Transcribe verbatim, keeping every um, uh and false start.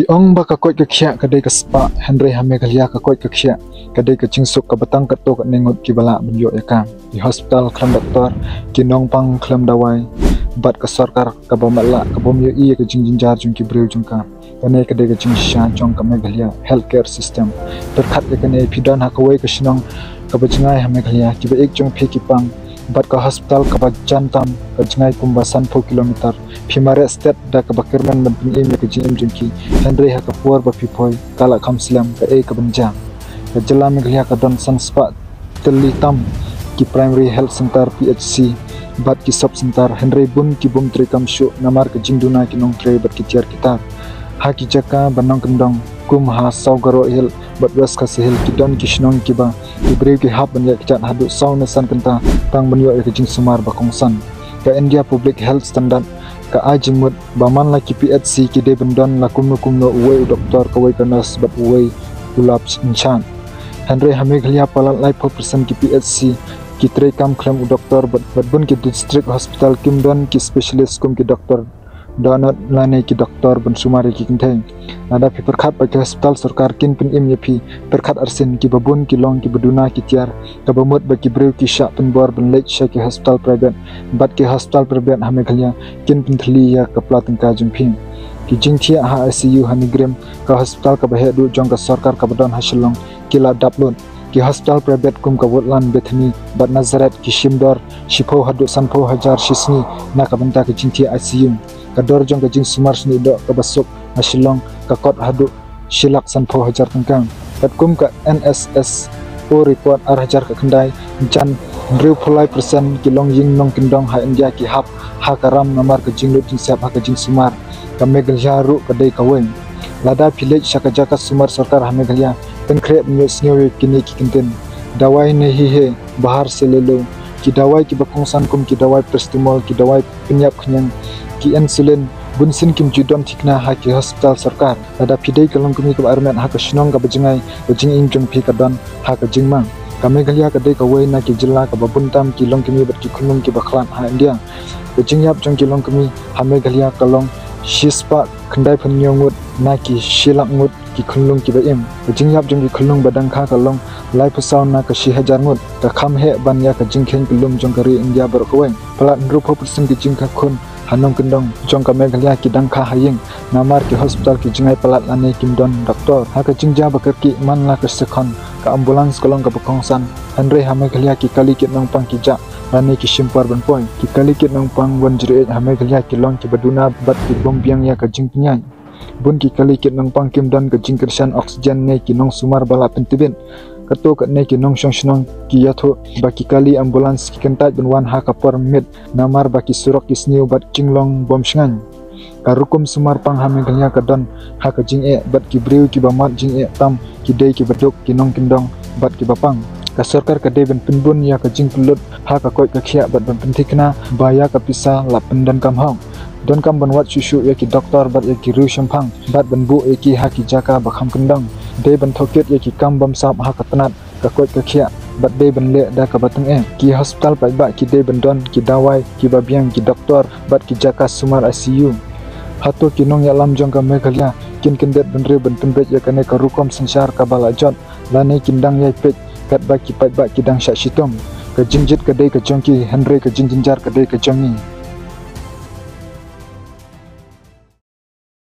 Ki ong ba ka koit ka khiah ka dei ka spah, hynrei ha Meghalaya ka koit ka khiah ka dei ka jingsuk kaba tang katto katne ngut kiba lah ban ïoh ïa ka. Ki hospital khlem doktor, ki nongpang khlem dawai, bad ka sorkar kaba matlah, kaba ym ïohi ïa ka jingjynjar jong ki briew jong ka. Kane ka dei ka jingshisha jong ka Meghalaya healthcare system. Pyrkhat ïa kane, phi don ha kawei ka shnong kaba jngai ha Meghalaya, kiba ïeit jong phi ki pang bad ka hospital kaba jan tam, ka jngai kumba sanphew kilometer. Phi mareh stet da kaba kyrmen ban pynim ïa ka jingim jong ki, hynrei ha ka por ba phi poi, ka la kham slem, kaei kaban jia? Ka jylla Meghalaya ka don san spah tylli tam ki Primary Health Centre, P H C, bad ki sub centre, hynrei bun ki bym treikam shuh namar ka jingduna ki nongtrei bad ki tiar ki tar. Ha ki jaka ba nongkyndong kum ha Saw Garo Hills bad West Khasi Hills, ki don ki shnong kiba ki briew ki hap ban ïaid kjat haduh saw ne san kynta tang ban ïoh ïa ka jingsumar ba kongsan. Ka India Public Health Standard ka ai jingmut ba man la ki P H C ki dei ban don la kumno kumno uwei u doktor, kawei ka nurse bad uwei u lab in charge. Hynrei ha Meghalaya palat laiphew percent ki P H C ki treikam khlem u doktor bad, bad bun ki district hospital kim don ki specialist kum ki doktor dohnud lane ki doktor ban sumar ïa ki kynthei. Lada phi pyrkhat ba ki hospital sorkar kin pynim ïa phi, pyrkhat arsien, kiba bun ki long kiba duna ki tiar, kaba mut ba ki briew ki shah pynbor ban leit sha ki hospital private, bad ki hospital private ha Meghalaya kin pynthylli ïa ka pla tyngka jong phi. Ki jingthiah ha I C U ha NEIGRIHMS, ka hospital kaba heh duh jong ka sorkar kaba don ha Shillong, ki la dap lut. Ki hospital private kum ka Woodland, Bethany bad Nazareth ki shim dor shiphew haduh sanphew hajar shi sngi na ka bynta ka jingthiah I C U. Ka dor jong ka jingsumar snieh doh kaba suk ha Shillong ka kot haduh shi lak sanphew hajar tyngka. Katkum ka N S S O report ar hajar khyndai, jan hynriewphew lai percent ki longïing nongkyndong ha India ki hap ha ka ram namar ka jinglut jingsep ha ka jingsumar. Ka Meghalaya ruh ka dei kawei. Lada phi leit sha ka jaka sumar sorkar ha Meghalaya, pynkhreh ban ïohsngew ïa kine ki kyntien: dawai nahi hai, bahar se le lo. Ki dawai kiba kongsan kum ki dawai paracetamol, ki dawai pynïap khñiang, ki insulin, bunsien kim ju don thikna ha ki hospital sorkar. Lada phi dei ka longkmie kaba armet ha ka shnong kaba jngai, ka jingim jong phi ka don ha ka jingma. Ka Meghalaya ka dei kawei na ki jylla kaba bun tam ki longkmie bad ki khunlung kiba khlad ha India. Ka jingïap jong ki longkmie ha Meghalaya ka long shispah khyndaiphew hynñiew ngut na ki shi lak ngut ki khunlung kiba im. Ka jingïap jong ki khunlung ba dang kha ka long laiphew saw na ka shi hajar ngut. Ka kham heh ban ïa ka jingkheiñ kyllum jong ka ri India baroh kawei. Palat hynriewphew percent ki jingkha khun ha nongkyndong jong ka Meghalaya ki dang kha ha ïing, namar ki hospital ki jngai palat lane kim don doktor. Ha ka jingjia ba kyrkieh, man la ka second, ka ambulance ka long kaba kongsan. Hynrei ha Meghalaya ki kali kit nongpang ki jah lane ki shim por ban poi. Ki kali kit nongpang one zero eight ha Meghalaya ki long kiba duna bad ki bym biang ïa ka jingpynïaid. Bun ki kali kit nongpang kim don ka jingkyrshan oxygen ne ki nongsumar ba la pyntbit. Katto katne ki nongshong shnong ki ïathuh ba ki kali ambulance ki kyntait ban wan ha ka por miet namar ba ki surok ki sniew bad jinglong bym shngaiñ. Ka rukom sumar pang ha Meghalaya ka don ha ka jingeh bad ki briew kiba mad jingeh tam ki dei kiba duk, ki nongkyndong bad kiba pang. Ka sorkar ka dei ban pynbun ïa ka jingpynlut ha ka koit ka khiah bad ban pynthikna ba ïa ka pisa la pyndonkam hok. Donkam ban wad shuh shuh ïa ki doktor bad ïa ki riew shemphang bad ban buh ïa ki ha ki jaka ba kham kyndong. Dei ban tohkit ïa ki kam bymsap ha ka tnat ka koit ka khiah bad dei ban leh da kaba tyngeh. Ki hospital paidbah ki dei ban don ki dawai kiba biang, ki doktor bad ki jaka sumar I C U. Hato ki nongïalam jong ka Meghalaya kin kyndit bynriew ban pynbeit ïa kane ka rukom synshar kaba la jot, lane kin dang ïai peit katba ki paidbah ki dang shah shitom? Ka jingjied ka dei ka jong ki, hynrei ka jingjynjar ka dei ka jong ngi.